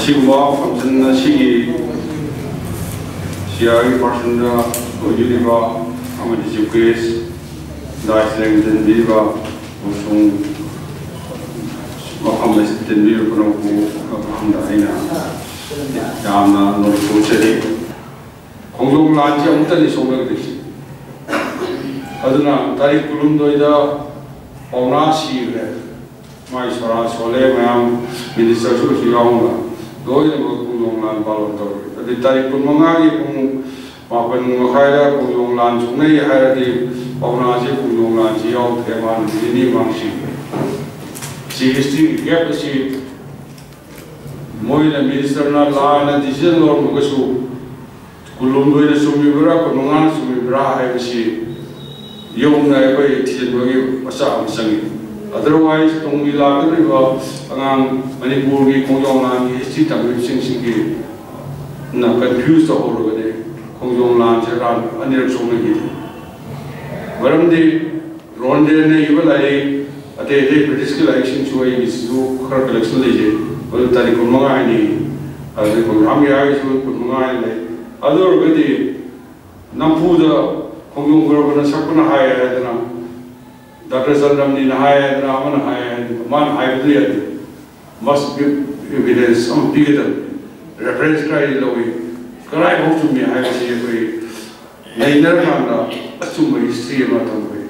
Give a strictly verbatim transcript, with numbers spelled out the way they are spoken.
ꯑꯁꯤꯒꯨꯝꯕ ꯐꯪꯁꯟ ꯑꯁꯤꯒꯤ ꯆꯤꯌꯥꯔꯒꯤ ꯄꯥꯔꯁꯟꯗ ꯑꯣꯏꯕꯤꯔꯤꯕ ꯑꯃꯗꯤ ꯆꯤꯐ ꯒꯦꯁ ꯗꯥꯏꯁ ꯂꯦꯡꯁꯤꯟꯕꯤꯔꯤꯕ ꯑꯃꯁꯨꯡ ꯃꯐꯝ ꯑꯁꯤꯗ ꯇꯤꯟꯕꯤꯔꯤꯕ ꯄꯨꯝꯅꯃꯛꯄꯨ ꯃꯐꯝꯗ ꯑꯩꯅ ꯌꯥꯝꯅ ꯅꯣꯂꯨꯛ ꯀꯣꯏꯆꯔꯤ꯫ ꯈꯣꯡꯖꯣꯝ ꯂꯥꯟꯁꯤ ꯑꯃꯨꯛꯇꯅꯤ ꯁꯣꯛꯅꯈ꯭ꯔꯤꯁꯤ꯫ ꯑꯗꯨꯅ ꯇꯥꯔꯤꯛ ꯀꯨꯟꯍꯨꯝꯗꯣꯏꯗ ꯄꯥꯎꯅꯥ ꯁꯤꯈ꯭ꯔꯦ꯫ ꯃꯥꯏ ꯁꯣꯔꯥ ꯁꯣꯜꯂꯦ ꯃꯌꯥꯝ, ꯃꯤꯅꯤꯁꯇꯔꯁꯨ ꯀꯩꯁꯨ ꯌꯥꯎꯅ ꯂꯣꯏꯅꯃꯛ ꯈꯣꯡꯖꯣꯝ ꯂꯥꯟ ꯄꯥꯂꯣꯟ ꯇꯧꯔꯤ꯫ ꯑꯗꯨꯗꯤ ꯇꯥꯔꯤꯛ ꯀꯨꯟꯃꯉꯥꯒꯤ ꯄꯨꯡ ꯃꯥꯄꯟ ꯃꯈꯥꯏꯗ ꯈꯣꯡꯖꯣꯝ ꯂꯥꯟ ꯁꯣꯛꯅꯩ ꯍꯥꯏꯔꯗꯤ ꯄꯥꯎꯅꯥꯁꯦ ꯈꯣꯡꯖꯣꯝ ꯂꯥꯟꯁꯤ ꯌꯥꯎꯗ꯭ꯔꯦ, ꯃꯥ ꯅꯨꯃꯤꯠ ꯅꯤꯅꯤ ꯃꯃꯥꯡ ꯁꯤꯈ꯭ꯔꯦ꯫ ꯁꯤ ꯍꯤꯁꯇ꯭ꯔꯤꯒꯤ ꯒꯦꯞ ꯑꯁꯤ ꯃꯣꯏꯅ, ꯃꯤꯅꯤꯁꯇꯔꯅ ꯂꯥꯟꯅ ꯗꯤꯁꯤꯖꯟ ꯂꯧꯔꯝꯃꯒꯁꯨ ꯀꯨꯟꯍꯨꯝꯗꯣꯏꯅ ꯆꯨꯝꯃꯤꯕ꯭ꯔꯥ, ꯀꯨꯟꯃꯉꯥꯅ ꯆꯨꯝꯃꯤꯕ꯭ꯔꯥ ꯍꯥꯏꯕꯁꯤ ꯌꯧꯅ ꯑꯩꯈꯣꯏ ꯊꯤꯖꯤꯟꯕꯒꯤ ꯃꯆꯥꯛ ꯑꯃ ꯆꯪꯉꯤ꯫ Otherwise, ꯇꯨꯡꯒꯤ ꯂꯥꯛꯀꯗꯧꯔꯤꯕ ꯑꯉꯥꯡ ꯃꯅꯤꯄꯨꯔꯒꯤ ꯈꯣꯡꯖꯣꯝ ꯂꯥꯟꯒꯤ ꯍꯤꯁꯇ꯭ꯔꯤ ꯇꯝꯕꯤꯕꯁꯤꯡꯁꯤꯒꯤ ꯅ ꯀꯟꯐ꯭ꯌꯨꯁ ꯇꯧꯍꯧꯔꯒꯗꯤ ꯈꯣꯡꯖꯣꯝ ꯂꯥꯟꯁꯦ ꯂꯥꯟ ꯑꯅꯤꯔꯛ ꯁꯣꯛꯅꯈꯤꯗꯦ꯫ ꯃꯔꯝꯗꯤ ꯔꯣꯟꯗꯦꯟꯅ ꯏꯕ ꯂꯥꯏꯔꯤꯛ, ꯑꯇꯩ ꯑꯇꯩ ꯕ꯭ꯔꯤꯇꯤꯁꯀꯤ ꯂꯥꯏꯔꯤꯛꯁꯤꯡꯁꯨ ꯑꯩꯒꯤꯁꯤꯁꯨ ꯈꯔ ꯀꯂꯦꯛꯁꯟ ꯂꯩꯖꯩ꯫ ꯃꯗꯨ ꯇꯥꯔꯤꯛ ꯀꯨꯟꯃꯉꯥ ꯍꯥꯏꯅꯤ, ꯑꯗꯨꯗꯩ ꯈꯣꯡꯒ꯭ꯔꯥꯝꯒꯤ ꯍꯥꯏꯔꯒꯁꯨ ꯀꯨꯟꯃꯉꯥ ꯍꯥꯏꯅ ꯂꯩ꯫ ꯑꯗꯨ ꯑꯣꯏꯔꯒꯗꯤ ꯅꯝꯐꯨꯗ ꯈꯣꯡꯖꯣꯝ ꯄꯔꯕꯅ ꯁꯛꯄꯅ ꯍꯥꯏ ꯍꯥꯏꯗꯅ, ꯗꯥꯛꯇꯔ ꯆꯟꯗ꯭ꯔꯃꯅꯤꯅ ꯍꯥꯏ ꯍꯥꯏꯗꯅ, ꯑꯃꯅ ꯍꯥꯏ ꯍꯥꯏꯗꯅ, ꯃꯥꯅ ꯍꯥꯏꯕꯗꯨ ꯌꯥꯗꯦ꯫ Must be evidence ꯑꯃ ꯄꯤꯒꯗꯕꯅꯤ꯫ ꯔꯦꯐꯔꯦꯟꯁ ꯀꯗꯥꯏꯗꯒꯤ ꯂꯧꯏ, ꯀꯗꯥꯏꯐꯥꯎ ꯆꯨꯝꯃꯤ ꯍꯥꯏꯕꯁꯤ ꯑꯩꯈꯣꯏ ꯅꯩꯅꯔꯀꯥꯟꯗ ꯑꯆꯨꯝꯕ ꯍꯤꯁꯇ꯭ꯔꯤ ꯑꯃ ꯊꯝꯕ